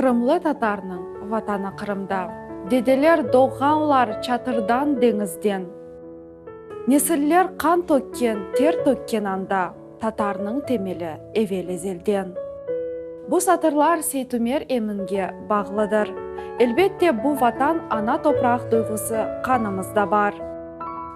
Qırımlı tatarnıñ Vatanı Qırımda. Dedeler doğğanlar çatırdan deñizden. Nesiller qan tökken, ter tökken anda, Tatarnıñ temeli evel-ezelden. Bu satırlar Seytumer Eminge bağlıdır. Elbette, bu Vatan, ana topraq duyğusı qanımızda bar.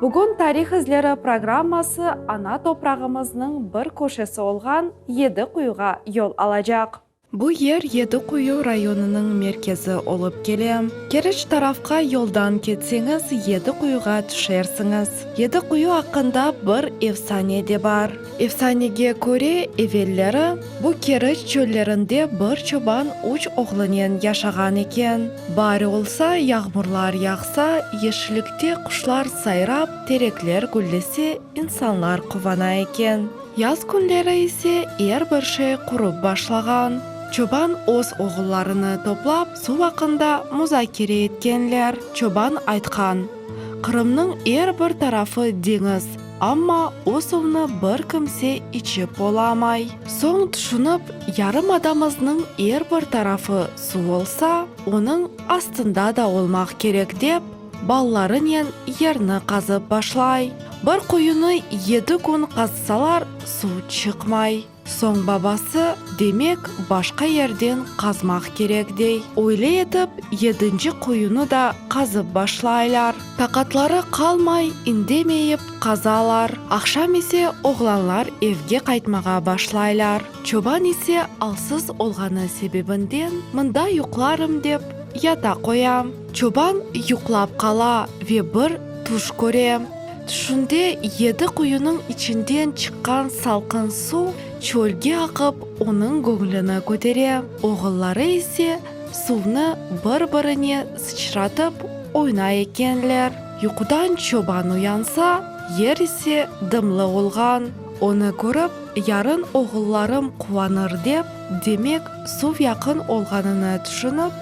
Bugün Tarih izleri programması ana toprağımıznıñ bir köşesi olğan Yedi Quyuğa yol alacaq. Bu yer Yedi Quyu rayonınıñ merkezi olıp kele. Keriç tarafqa yoldan ketseñiz, Yedi Quyuğa tüşersiñiz. Yedi Quyu aqqında bir efsane de bar. Efsanege köre, evelleri bu Keriç çöllerinde bir çoban üç oğlunen yaşağan eken. Baar olsa, yağmurlar yağsa, yeşillikte quşlar sayrap, terekler güllese, insanlar quvana eken. Yaz künleri ise er bir şey qurup başlağan. Çoban öz oğullarını toplap, suv aqqında muzakere etkenler. Çoban aytqan, Qırımnıñ er bir tarafı deñiz, amma o suvnı bir kimse içip olamay. Soñ tüşünip, yarımadamıznıñ er bir tarafı suv olsa, onıñ astında da olmaq kerek dep, Ballarınen yerni qazıp başlay. Bir quyunı yedi kün qazsalar, suv çıqmay. Soñ babası, Demek, başqa yerden qazmaq kerek, dey. Öyle etip, yedinci quyunı da qazıp başlaylar. Taqatları qalmay, indemeyip qazalar. Aqşam ise oğlanlar evge qaytmağa başlaylar. Çoban ise alsız olğanı sebebinden, mında yuqlarım dep, yata qoya. Çoban yuqlap qala ve bir tüş köre. Tüşünde yedi quyunıñ içinden çıqqan salqın suv çölge aqıp, onıñ göñlüni kötere. Oğulları ise suvnı bir-birine sıçratıp oynay ekenler. Yuqudan çoban uyansa, yer ise dımlı olğan. Onı körip, yarın oğullarım quvanır dep, demek, suv yaqın olğanını tüşünip,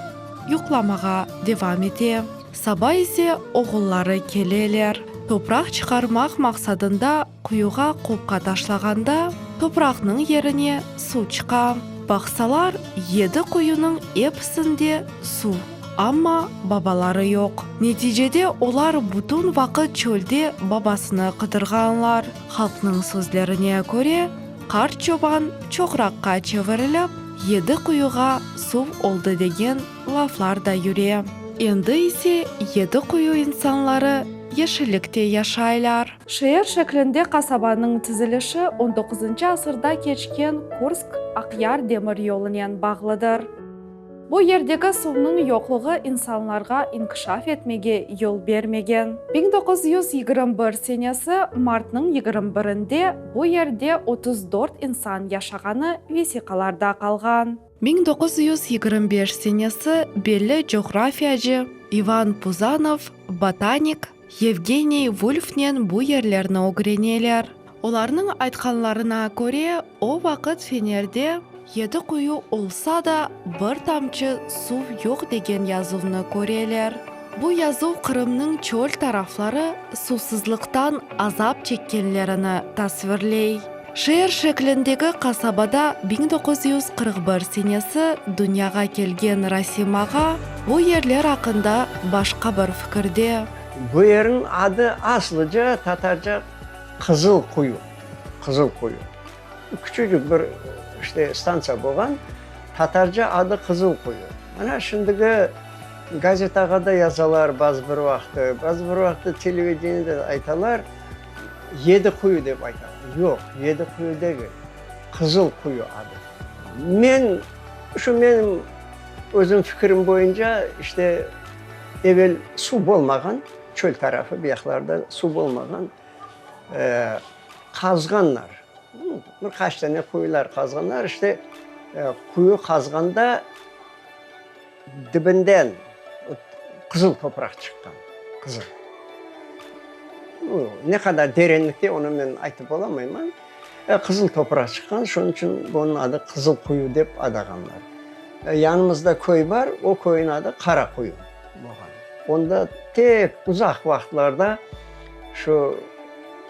yuqlamağa devam ete. Saba ise oğulları keleler. Topraq çıqarmaq maqsadında quyuğa qopqa taşlağanda, topraqnıñ yerine suv çıqa. Baqsalar, yedi quyunıñ episinde suv, amma babaları yoq. Neticede olar bütün vaqıt çölde babasını qıdırğanlar. Halqnıñ sözlerine köre, qart çoban çoqraqqa çevirilip, yedi quyuğa suv oldı degen laflar da yüre. Endi ise yedi quyu insanları yeşillikte yaşaylar. Şeer şeklinde qasabanıñ tizilişi on doquzıncı asırda keçken Kursk-Aqyar demir yolunen bağlıdır. Bu yerdeki suvnıñ yoqluğı insanlarğa inkişaf etmege yol bermegen. 1921 senesi martnıñ 21-inde bu yerde 34 insan yaşağanı vesiqalarda qalğan. 1925 senesi belli coğrafiyacı İvan Puzanov, botanik Yevgeniy Vulfnen bu yerlerni ögreneler. Olarnıñ aytqanlarına köre, o vaqıt fenerde Yedi quyu olsa da, bir tamçı suv yoq degen yazuvnı köreler. Bu yazuv Qırımnıñ çöl tarafları suvsızlıqtan azap çekkenlerini tasvirley. Şeer şeklindeki qasabada 1941 senesi dünyağa kelgen Rasim ağa bu yerler aqqında başqa bir fikirde. Bu yerniñ adı aslıca tatarca Qızıl quyu, Qızıl quyu. Küçücik bir, işte, stantsiya bolğan, tatarca adı Qızıl quyu. Mana şimdigi gazetağa da yazalar bazı bir vaqtı, bazı bir vaqtı televideniyede de aytalar, Yedi quyu dep aytalar. Yoq, Yedi quyu degil, Qızıl quyu adı. Men, şu menim özüm fikirim boyunca, işte, evel suv bolmağan, çöl tarafı, bu yaqlarda suv bolmağan, qazğanlar. Bir qaç tane quyular qazğanlar. İşte, quyu qazğanda dibinden qızıl topraq çıqqan, qızıl. Ne qadar derenlikte, onı men aytıp olamayman. Qızıl topraq çıqqan, şunıñ içün bunıñ adı Qızıl quyu dep adağanlar. Yanımızda köy bar, o köyniñ adı Qara quyu bolğan. Onda tek uzaq vaqıtlarda şu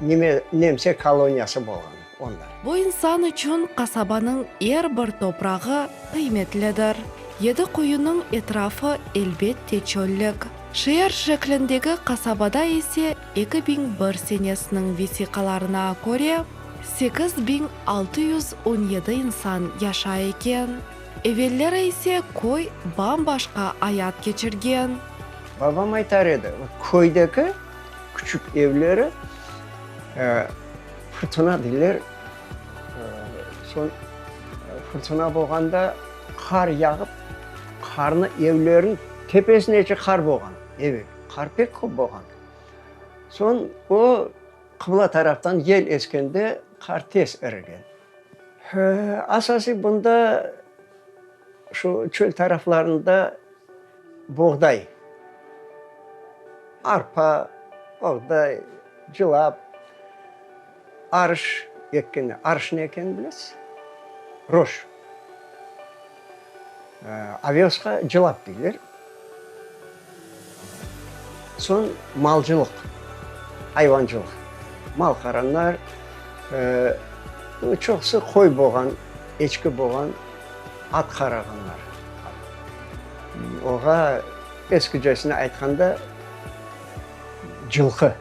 nime, nemse koloniyası bolğan onda. Bu insan içün qasabanıñ er bir toprağı qıymetlidir. Yedi Quyunıñ etrafı elbette çöllük. Şeer şeklindeki qasabada ise 2001 senesiniñ vesiqalarına köre, 8617 insan yaşay eken. Evelleri ise köy bam-başqa ayat keçirgen. Babam aytar edi, köydeki küçük evleri fırtına deyler, soñ fırtına bolğanda qar yağıp, qarnı evlerniñ tepesinece qar bolğan, evel qar pek köp bolğan. Soñ o qıbla taraftan yel eskende qar tez irigen. Asasiy bunda şu çöl taraflarında boğday, arpa, boğday, cılap, arış ekkenler. Arış ne ekenini bilesiz? Roş. Ovesqa cılap deyler. Soñ malcılıq, ayvancılıq. Mal qaranlar, çoqusı qoy boğan, eçki boğan, at qarağanlar. Oğa eskicesine aytqanda, cılqı.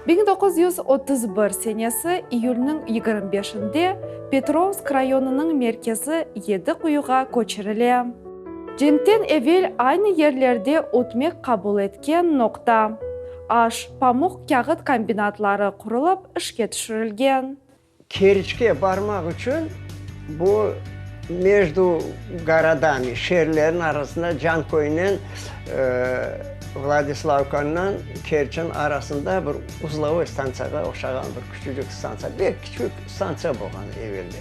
1931 senesi iyülniñ 25-inde Petrovsk rayonınıñ merkezi Yedi Quyuğa köçürile. Cenkten evel aynı yerlerde ötmek qabul etken noqta, aş, pamuq-kâğıt kombinatları qurulıp işke tüşürilgen. Keriçke barmaq içün bu mejdu gorodami, şeerlerniñ arasında Canköynen Vladislavkanıñ, Kerçniñ arasında bir uzlovoy stantsiyağa oşağan bir küçücik stantsiya, pek küçük stantsiya bolğan evelde.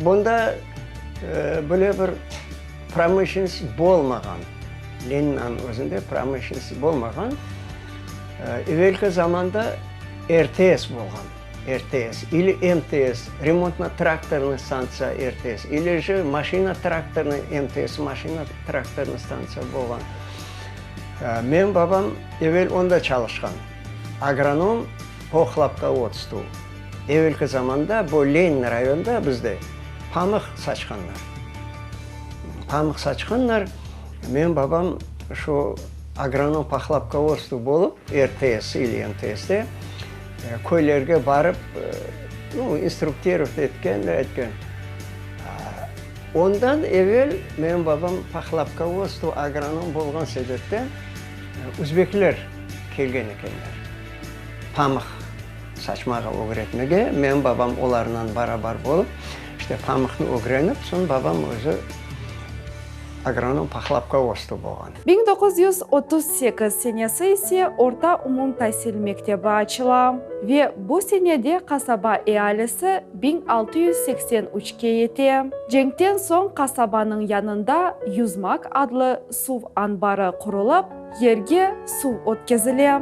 Bunda böyle bir promışlennost bolmağan, Leninniñ özünde promışlennost bolmağan. Evelki zamanda RTS bolğan. RTS, ili MTS, remontno-traktornıy stantsiya RTS, ili je maşina-traktornıy MTS, maşina-traktornıy stantsiya bolğan. Menim babam evel onda çalışqan, agronom po hlopkovodstvu. Evelki zamanda bu Lenin rayonında bizde pamıq saçqanlar. Pamıq saçqanlar, menim babam şu agronom po hlopkovodstvu bolıp, RTS ili MTSte, Köylerge barıp, nu, instruktirovat etken de etken. Ondan evel menim babam po hlopkovodstvu agronom bolğan sebepten üzbekler kelgen ekenler pamıq saçmağa ögretmege. Menim babam olarnan barabar bolıp, işte, pamıqnı ögrenip, soñ babam özü agronom po hlopkovodstvu bolğan. 1938 senesi ise orta umumtasil mektebi açıla ve bu senede qasaba ealisi 1683-ke yete. Cenkten soñ qasabanıñ yanında Yuzmak adlı suv anbarı qurulıp, yerge suv ötkezile.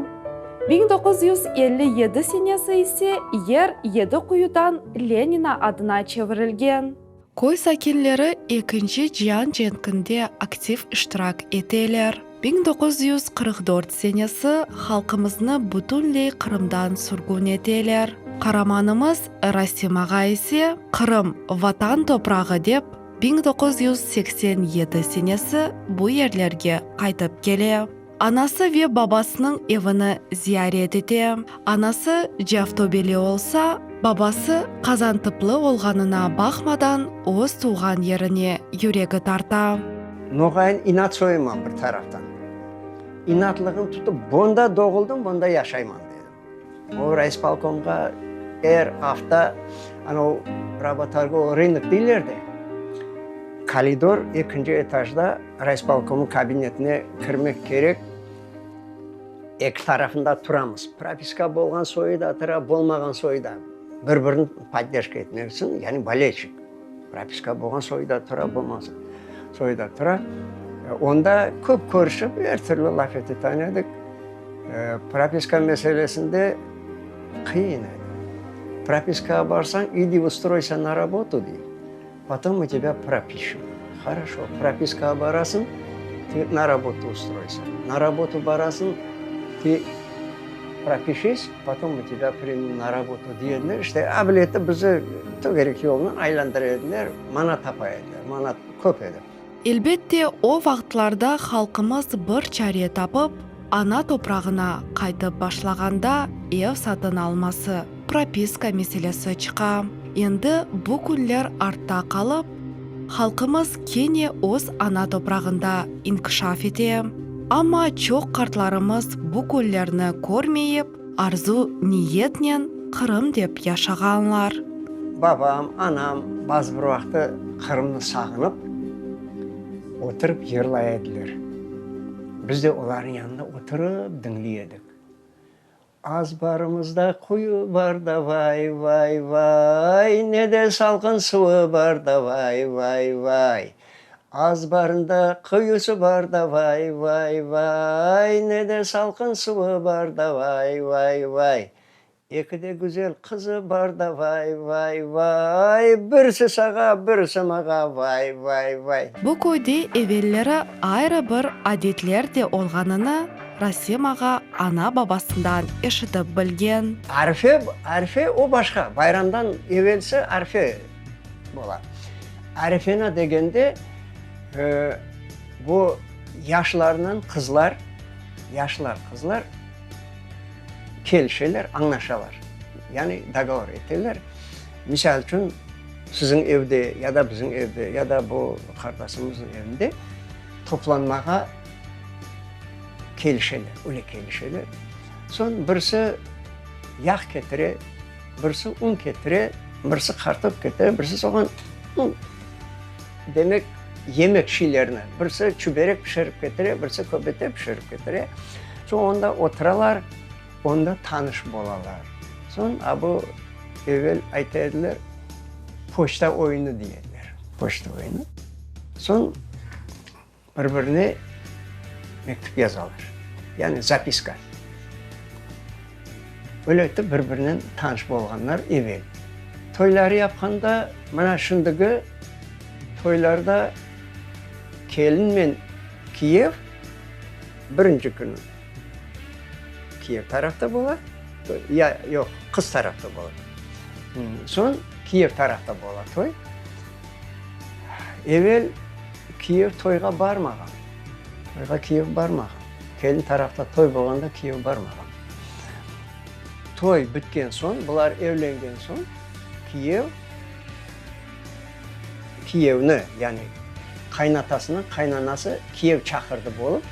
1957 senesi ise yer Yedi Quyudan Lenina adına çevirilgen. Köy sakinleri Ekinci cian cenkinde aktiv iştirak eteler. 1944 senesi halqımıznı bütünley Qırımdan sürgün eteler. Qaramanımız Rasim ağa ise Qırım, Vatan toprağı dep, 1987 senesi bu yerlerge qaytıp kele. Anası ve babasınıñ evini ziyaret ete. Anası Cavtobeli olsa, babası Qazantıplı olğanına baqmadan öz tuvğan yerine yüregi tarta. Noğayın inat soyuman bir taraftan. İnatlığım tutıp, bonda doğuldım, bonda yaşayman dedim. O rayspolkomğa er afta anau rabotorgovıy rınok deyler de, kolidor ekinci etajda rayspolkomnıñ kabinetine kirmek kerek, eki tarafında turamız. Propiska bolğan soyu da tura, bolmağan soyu da. Bir-birini podderjka etmek içün, yani bolelşik. Propiska bolğan soyu da tura, bolmağan soyu da tura. Onda köp körüşip, er türlü laf etetan edik. Propiska meselesinde qıyın edi. Propiskağa barsañ, idi ustroysa na rabotu, dey, potom mı tebâ propişem. Horoşo, propiskağa barasıñ, ti na rabotu ustroysa. Na rabotu barasıñ, ti propişis, potom mı tebâ primem na rabotu, dey ediler. İşte, ableti bizi tögerek yolnı aylandıra ediler, mana tapa ediler, mana köp edi. Elbette, o vaqıtlarda halqımız bir çare tapıp, ana toprağına qaytıp başlağanda ev satın alması, propiska meselesi çıqa. Endi bu künler artta qalıp, halqımız kene öz ana toprağında inkişaf ete. Amma çoq qartlarımız bu künlerni körmeyip, arzu-niyetnen Qırım dep yaşağanlar. Babam, anam bazı bir vaqtı Qırımnı sağınıp, oturıp yırlay ediler. Biz de olarnıñ yanında oturıp diñley edik. Azbarımızda quyu bar da vay, vay, vay, Ne de salqın suvı bar da vay, vay, vay. Azbarında quyusı bar da vay, vay, vay, Ne de salqın suvı bar da vay, vay, vay. Eki de güzel qızı bar da vay, vay, vay, Birisi sağa, birisi mağa vay, vay, vay. Bu köyde evelleri ayrı bir adetler de olğanını Rasim ağa ana-babasından eşitip bilgen. Arife, arife o başqa, bayramdan evelsi arife bola. Arifena degende, bu yaşlarnen qızlar, yaşlar, qızlar kelişeler, añlaşalar, yani dogovor eteler. Misal içün, siziñ evde ya da bizim evde, ya da bu qardaşımıznıñ evinde toplanmağa kelişeler, öyle kelişeler. Soñ birisi yağ ketire, birisi un ketire, birisi qartop ketire, birisi soğan, demek, yemek şeylerini, birisi çüberek pişirip ketire, birisi köbete pişirip ketire. Soñ onda oturalar, onda tanış bolalar. Soñ a bu evel ayta ediler, poçta oyunı dey ediler, poçta oyunı. Soñ bir-birine mektüp yazalar, yani zapiska. Öyle etip bir-birinen tanış bolğanlar evel. Toyları yapqanda, mına şimdiki toylarda kelinmen kiyev birinci künü kiyev tarafta bola, ya yoq, qız tarafta bola. Soñ kiyev tarafta bola toy. Evel kiyev toyğa barmağan. Toyğa kiyev barmağan. Kelin tarafta toy bolğanda kiyev barmağan. Toy bitken soñ, bular evlengen soñ, kiyev kiyevni, yani qaynatasını, qaynanası kiyev çaqırdı bolıp,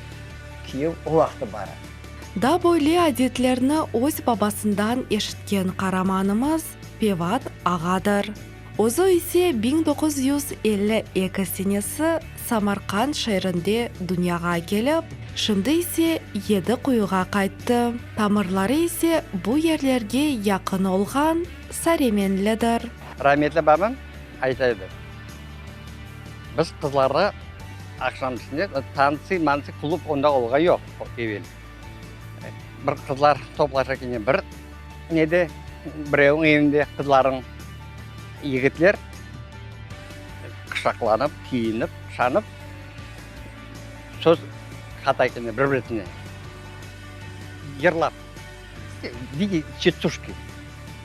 kiyev o vaqtı bara. Da böyle adetlerni öz babasından eşitken qaramanımız Pevat ağadır. Özü ise 1952 senesi Samarqand şeerinde dünyağa kelip, şimdi ise Yedi Quyuğa qayttı. Tamırları ise bu yerlerge yaqın olğan Saremenlidir. Rametli babam ayta edi, Biz qızlarğa aqşam üstünde tantsi-mantsi klub onda olğan yoq evel. Bir qızlar toplaşa kene bir nede, birevniñ evinde qızlarnıñ yigitler quşaqlanıp, kiyinip, quşanıp söz qata ekende bir-birisine yırlap, çestuşki.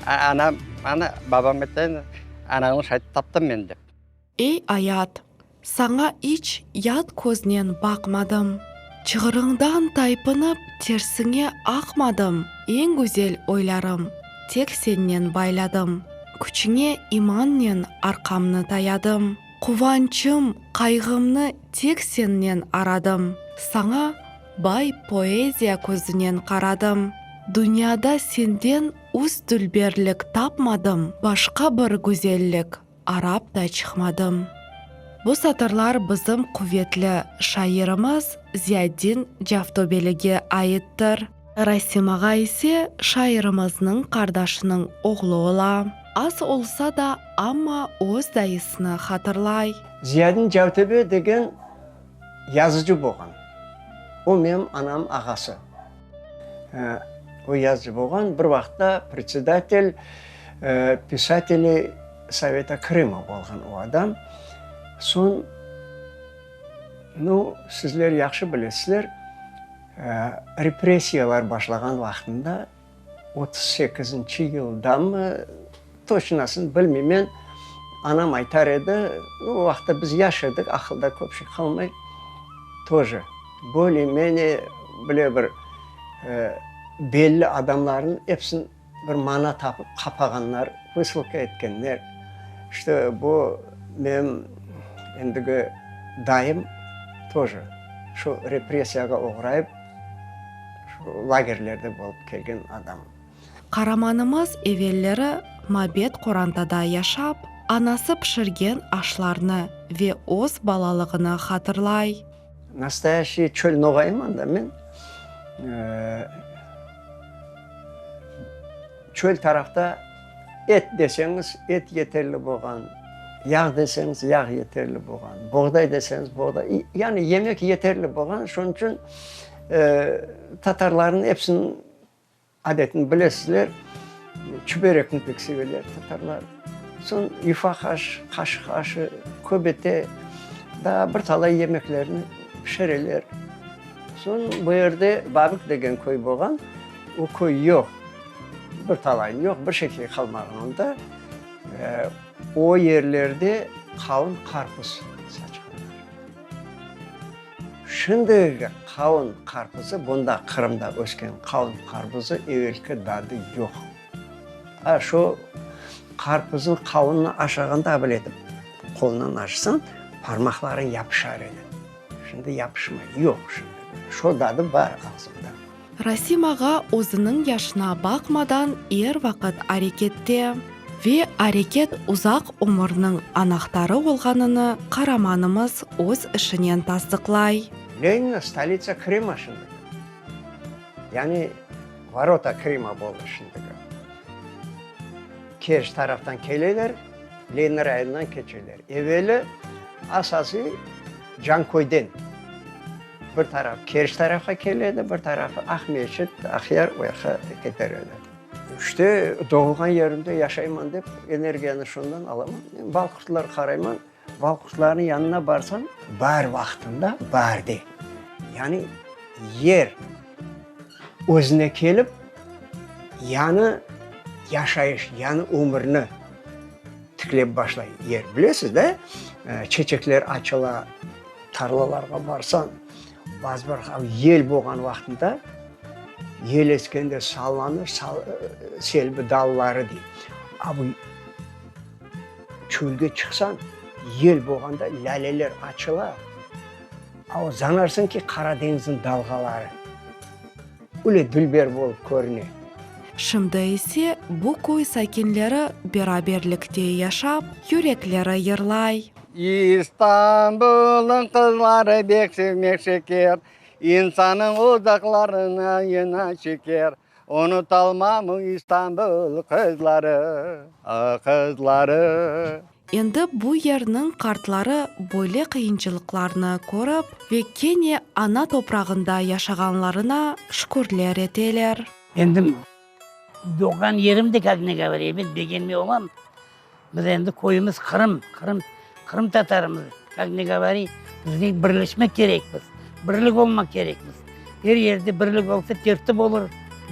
Anam, ana, babam ayta edi, anañnı şaytip taptım men dep. Ey ayat, saña iç yat köznen baqmadım, Çığırıñdan taypınıp tersiñe aqmadım, Eñ güzel oylarım tek sennen bayladım, Küçüñe imannen arqamnı tayadım, Quvançım, qayğımnı tek sennen aradım, Saña bay poeziya közünen qaradım, Dünyada senden üst dülberlik tapmadım, Başqa bir güzellik arap da çıqmadım. Bu satırlar bizim quvetli şairimiz Ziyadin Cavtobelige aittir. Rasim ağa ise şairimizniñ qardaşınıñ oğlu ola. Az olsa da, amma öz dayısını hatırlay. Ziyadin Cavtobe degen yazıcı bolğan. O menim anam ağası. O yazıcı bolğan, bir vaqıtta predsedatel pisateley Soveta Krıma bolğan o adam. Soñ, nu, sizler yahşı bilesizler, repressiyalar başlağan vaqtında, 38-nci yıldamı, toçnasını bilmeymen. Anam aytar edi, o vaqıtta biz yaş edik, aqılda köp şey qalmay, toje, boley-meney bile bir belli adamlarnıñ episini bir mana tapıp qapağanlar, vısılka etkenler. İşte, bu menim endigi dayım toje şu repressiyağa oğrayıp, şu lagerlerde bolıp kelgen adam. Qaramanımız evelleri mabet qorantada yaşap, anası pişirgen aşlarnı ve öz balalığını hatırlay. Nastoyaşiy çöl noğayım anda men. Çöl tarafta et deseñiz, et yeterli bolğan, yağ deseñiz, yağ yeterli bolğan, boğday deseñiz, boğday, yani yemek yeterli bolğan. Şunıñ içün tatarlarnıñ episiniñ Adetini bilesizler, çüberekni pek seveler tatarlar. Soñ yufaq aş, qaşıq aşı, köbete, daa bir talay yemeklerni pişireler. Soñ bu yerde Babik degen köy bolğan, o köy yoq, bir talayın yoq, bir şekil qalmağan onda. O yerlerde qavun, qarpız saçqanlar. Şimdigi qavun qarpızı, bunda Qırımda ösken qavun qarpızı evelki dadı yoq. A şu qarpıznı, qavunnı aşağanda bile etip qolundan aşsañ, parmaqlarıñ yapışar edi. Şimdi yapışmay, yoq şimdi. Şo dadı bar ağzımda. Rasim ağa özüniñ yaşına baqmadan er vaqıt arekette. Ve areket uzaq ömürniñ anahtarı olğanını qaramanımız öz işinen tasdıqlay. Lenina stolitsa Krıma şimdiki. Yani vorota Krıma boldı şimdiki. Kerç taraftan keleler, Lenin rayonından keçeler. Eveli asasıy Canköyden. Bir taraf Kerç tarafqa kele edi, bir tarafı Aqmescit, Aqyar o yaqqa keter edi. İşte, doğulğan yerimde yaşayman dep, energiyanı şundan alaman. Men balqurtlar qarayman, balqurtlarnıñ yanına barsam, baar vaqtında, baarde, yani yer özüne kelip, yañı yaşayış, yañı ömürni tiklep başlay yer. Bilesiz de, çeçekler açıla, tarlalarğa barsañ, bazı bir yel bolğan vaqtında, Yel eskende sallanır selbi dalları dey. A bu çölge çıqsañ, yel bolğanda lâleler açıla, a o zanarsıñ ki, Qara deñizniñ dalğaları öyle dülber bolıp körüne. Şimdi ise bu köy sakinleri beraberlikte yaşap, yürekleri yırlay. İstanbul'ın qızları bek sevmek şeker, İnsanıñ uzaqlarına yına çeker, Unutalmam İstanbul qızları, ah, qızları. Endi bu yerniñ qartları böyle qıyınçılıqlarnı körip ve kene ana toprağında yaşağanlarına şükürler eteler. Endi doğğan yerim de, kak ne govori, ebet, begenmey olam. Biz endi köyümiz Qırım, Qırım, Qırım tatarımız, kak ne govori, bizge birleşmek kerekmiz, birlik olmaq kerekmiz. Er yerde birlik olsa, tertip olur,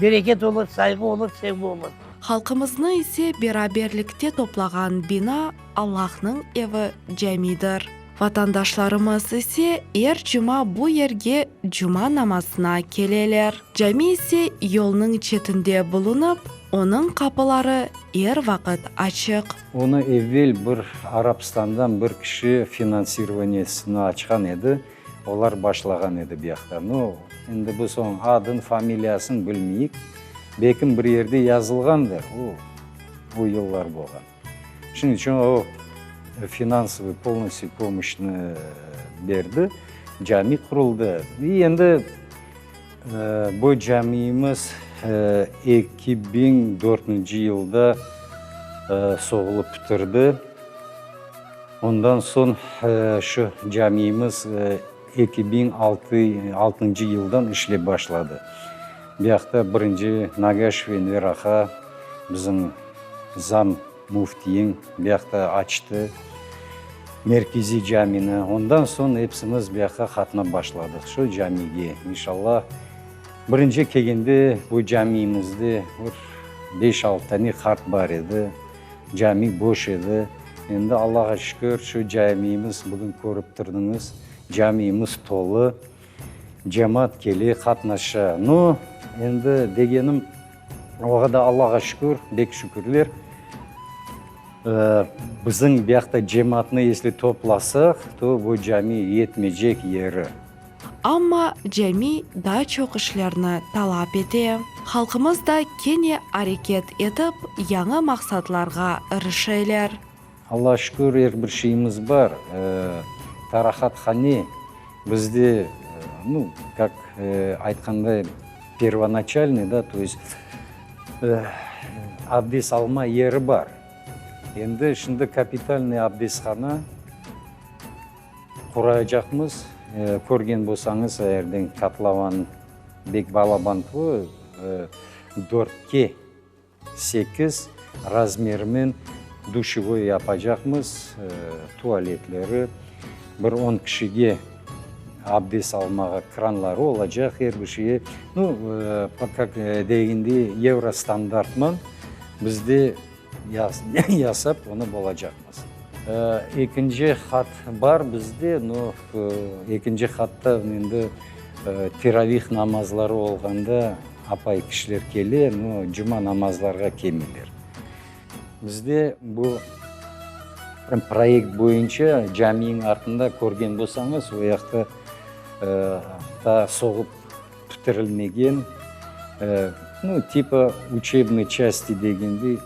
bereket olur, sayğı olur, sevgi olur. Halqımıznı ise beraberlikte toplağan bina Allahnıñ evi camidir. Vatandaşlarımız ise er cuma bu yerge cuma namazına keleler. Cami ise yolnıñ çetinde bulunıp, onıñ qapıları er vaqıt açıq. Onı evvel bir Arabstandan bir kişi finansirovaniyesini açqan edi, olar başlağan edi bu yaqta. No, endi biz onıñ adın, familiyasın bilmeyik, belkim bir yerde yazılğandır, o, o yıllar bolğan. Şunıñ içün o, finansovıy polnostyu pomoşçnı berdi, cami quruldı. İ endi bu camiyimiz 2004-nci yılda soğulıp bitirdi. Ondan soñ şu camiyimiz 2006-ncı yıldan işlep başladı. Bu yaqta birinci Nagaşev Enver ağa bizim zam müftiyiñ bu yaqta açtı merkeziy camini. Ondan soñ epsimiz bu yaqqa qatnap başladıq şu camige. İnşallah, birinci kelgende bu camiyimizde bir beş-altı tane qart bar edi, cami boş edi. Endi Allağa şükür, şu camiyimiz, bugün körip turdıñız, camiyimiz tolu, cemaat kele, qatnaşa. Nu, endi degenim, oğa da Allağa şükür, bek şükürler. Bizim buyaqta cemaatnı esli toplasaq, to bu cami yetmeycek yeri. Amma cami daa çoq işlerni talap ete. Halqımız da kene areket etip, yañı maqsatlarğa irişeler. Allağa şükür, er bir şeyimiz bar. Tarahathane bizde, nu, kak aytqanday, pervonaçalnıy, da, to est, abdes alma yeri bar. Endi şimdi kapitalnıy abdeshana quracaqmız. Körgen bolsañız, erden kotlovan bek balaban tuvı, dörtke sekiz razmerimen duşevoy yapacaqmız, tualetleri, bir on kişige abdes almağa kranları olacaq, er bir şeyi. Nu, kak degende, yevrostandartman bizde yasap onı bolacaqmız. Ekinci hat bar bizde, no, ekinci hatta endi teravih namazları olğanda apay kişiler kele, no, cuma namazlarğa kelmeyler. Bizde bu proyekt boyunca caminiñ artında körgen bolsañız, o yaqta taa soğup pitirilmegen, nu, tipa uçebnıy çasti degende,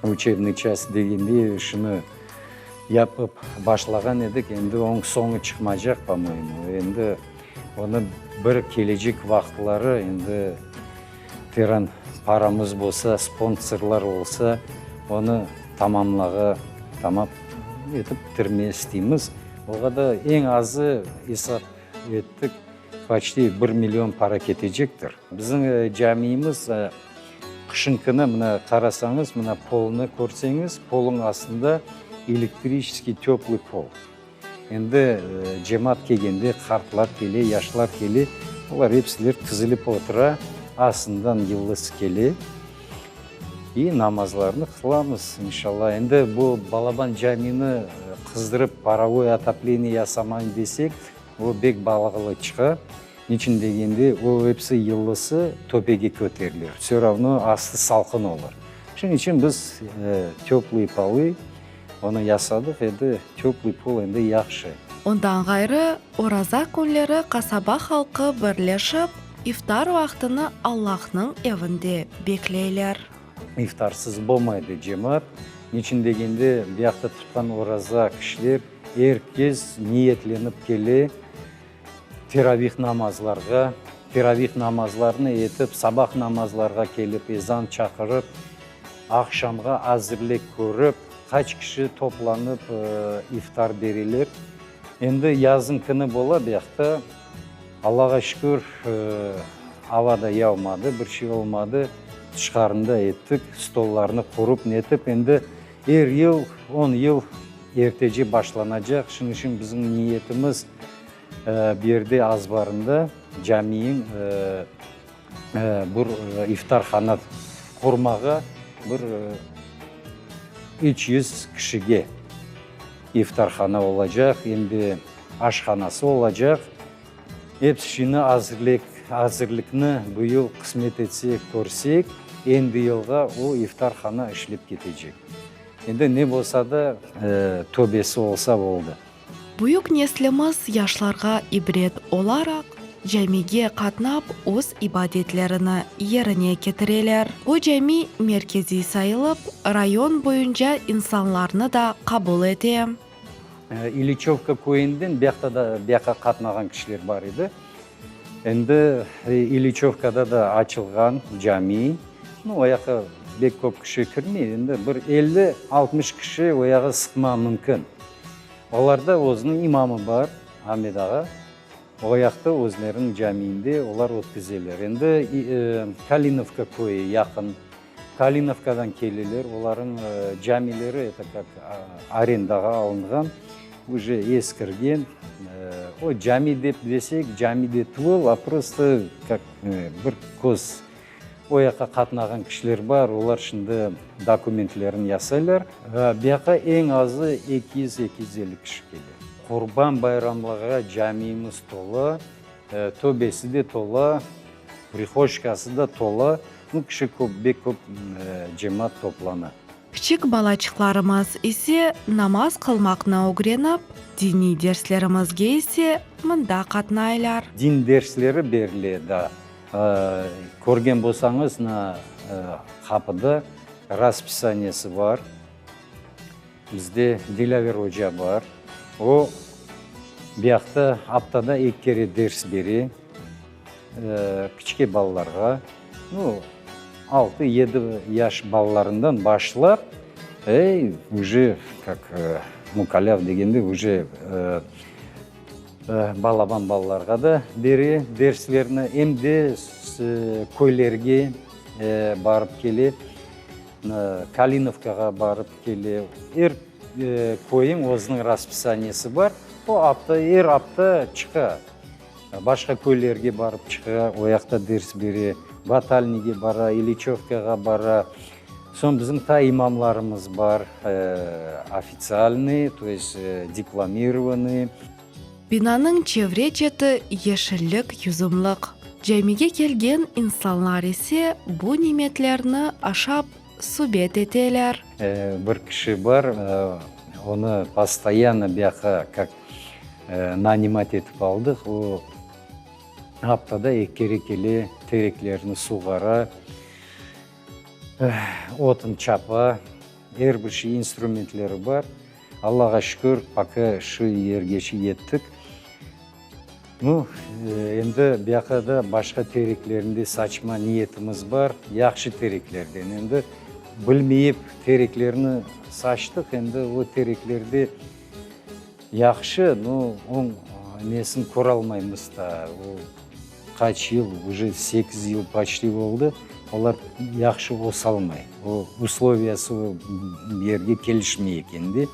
uçebnıy çast degende şunı yapıp başlağan edik, endi onıñ soñu çıqmaycaq, po-moyemu, endi onı bir kelecek vaqıtları endi teren paramız bolsa, sponsorlar olsa, onı tamamlağa, tamam etip bitirmege isteymiz. Oğa da eñ azı esap ettik, poçti bir million para ketecektir. Bizim camiyimiz qışın künü, mına qarasañız, mına polnı körseñiz, polnıñ astında elektriçeskiy töplıy pol. Endi cemaat kelgende, qartlar kele, yaşlar kele, olar episiler tizilip otura, astından yıllısı kele i namazlarını qılamız, inşallah. Endi bu balaban camini qızdırıp parovoy otopleniye yasamayın desek, o bek balağılı çıqa. Niçün degende, o episi yıllısı töpege köterilir, vse ravno astı salqın olur. Şunıñ içün biz töplıy polı Onı yasadıq, endi töplıy pol endi yahşı. Ondan ğayrı, oraza künleri qasaba halqı birleşip, iftar vaqtını Allahnıñ evinde bekleyler. İftarsız bolmaydı cemaat. Niçün degende, buyaqta tutqan oraza kişiler er kes niyetlenip kele teravih namazlarğa, teravih namazlarını etip, sabah namazlarğa kelip, ezan çaqırıp, Aqşamğa azirlik körip, qaç kişi toplanıp iftar bereler. Endi yazıñ künü bola buyaqta. Allağa şükür, ava da yavmadı, bir şey olmadı. Tışqarında ettik, stollarnı qurup netip. Endi er yıl, on yıl ertece başlanacaq. Şunıñ içün bizim niyetimiz, bu yerde azbarında camiyiñ Bir iftarhana qurmağa bir 300 kişige iftarhana olacaq, em de aşhanası olacaq. Episi şeyni azirlek, azirlikni bu yıl qısmet etse körsek, endi yılğa o iftarhana işlep ketecek. Endi ne bolsa da, töbesi olsa boldı. Büyük neslimiz yaşlarğa ibret olaraq, camige qatnap öz ibadetlerini yerine ketireler. Bu cami merkeziy sayılıp, rayon boyunca insanlarnı da qabul ete. İliçevka köyünden buyaqta da buyaqqa qatnağan kişiler bar edi. Endi İliçevkada da açılğan cami. Nu, o yaqqa bek köp kişi kirmey, endi bir elli, altmış kişi o yağa sıqma mümkün. Olarda özüniñ imamı bar, Amet ağa. O yaqta özleriniñ camiinde olar ötkizeler. Endi Kalinovka köyü yaqın. Kalinovkadan keleler, olarıñ camileri eto kak arendağa alınğan, uje eskirgen. O cami dep desek, cami de tuvıl, a prosto kak bir köz. O yaqqa qatnağan kişiler bar, olar şimdi dokumentlerini yasaylar. Bu yaqqa eñ azı 200, 250 kişi kele. Qurban bayramlığa camiyimiz tola, töbesi de tola, prihoşkası da tola. Nu, kişi köp, bek köp cemaat toplana. Kiçik balaçıqlarımız ise namaz qılmaqnı ögrenip, diniy derslerimizge ise mında qatnaylar. Din dersleri berile daa. Körgen bolsañız, na qapıda raspisaniyesi bar. Bizde Dilâver oca bar. O, bu yaqta aftada eki kere ders bere kiçke balalarğa. Nu, altı, yedi yaş balalarından başlap, ey, uje, kak, mukallaf degende, uje balaban balalarğa da bere derslerni, em de köylerge barıp kele. Kalinovkağa barıp kele. Er köyniñ özüniñ raspisaniyesi bar. O apta, er apta çıqa. Başqa köylerge barıp çıqa, o yaqta ders bere. Batalniyge bara, İliçevkağa bara. Soñ bizim ta imamlarımız bar, ofitsialnıy, to est diplomirovanıy. Binanıñ çevre-çeti yeşillik, yüzümlıq. Camige kelgen insanlar ise bu nimetlerni aşap, subet eteler. Bir kişi bar, onı postoyanno bu yaqqa kak nanimat etip aldıq. O, aftada eki kere kele, tereklerni suğara, otun çapa, er bir şey, instrumentleri bar. Allağa şükür, poka şu yergeçe yettik. Nu, endi buyaqa da başqa tereklerni de saçma niyetimiz bar, yahşı tereklerden. Endi bilmeyip tereklerni saçtıq, endi o tereklerde yahşı, nu, oñ nesini köralmaymız daa. O qaç yıl, uje sekiz yıl poçti oldı, olar yahşı ösalmay. O usloviyası o yerge kelişmey eken de.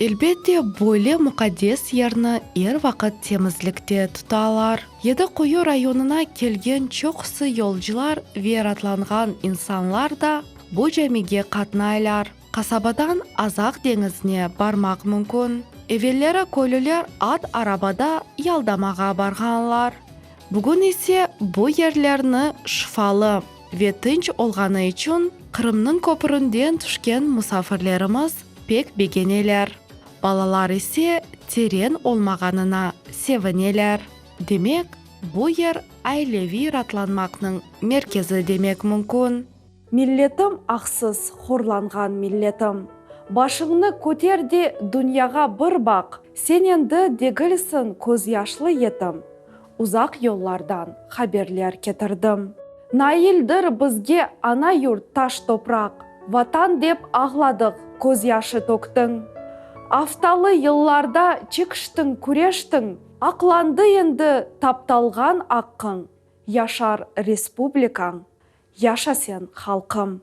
Elbette, böyle muqaddes yerni er vaqıt temizlikte tutalar. Yedi Quyu rayonına kelgen çoqusı yolcular ve ratlanğan insanlar da bu camige qatnaylar. Qasabadan Azaq deñizine barmaq mümkün. Evelleri köylüler at arabada yaldamağa barğanlar. Bugün ise bu yerlerni şifalı ve tınç olğanı içün Qırımnıñ köpründen tüşken musafirlerimiz pek begeneler. Balalar ise teren olmağanına sevineler. Demek, bu yer aileviy ratlanmaqnıñ merkezi demek mümkün. Milletim aqsız horlanğan milletim. Başıñnı köter de dünyağa bir baq, sen endi degilsiñ közyaşlı yetim. Uzaq yollardan haberler ketirdim. Naildir bizge ana yurt taş topraq, Vatan dep ağladıq, közyaşı töktiñ. Aftalı yıllarda çekiştiñ, küreştiñ, Aqlandı endi taptalğan aqqıñ, Yaşar respublikañ, yaşa sen, halqım!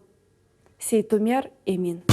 Seytumer Emin.